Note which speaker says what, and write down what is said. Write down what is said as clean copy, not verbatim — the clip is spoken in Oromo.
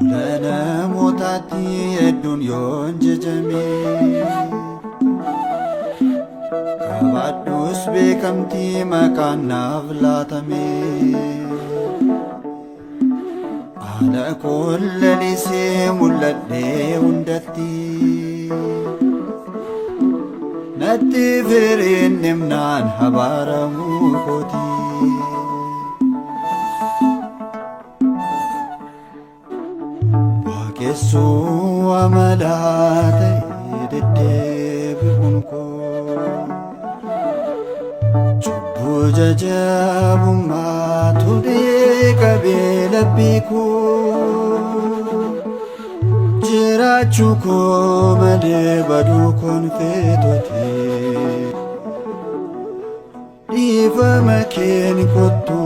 Speaker 1: Fuula namootaatti hedduun yoon jajame. Qabaadhus beekamtii maqaan naaf laatame. Haala koon lalisee mul'adhee hundatti. Natti firiin dhimnaan habaaramuu kooti. Waaqessuu amalaa ta'e deddeebi'uun koo. Cubbuu jajabummaa tuudhee qabee labbii koo. Jiraachuu koo malee baduu koon feetoti. Dhiifama keen kottu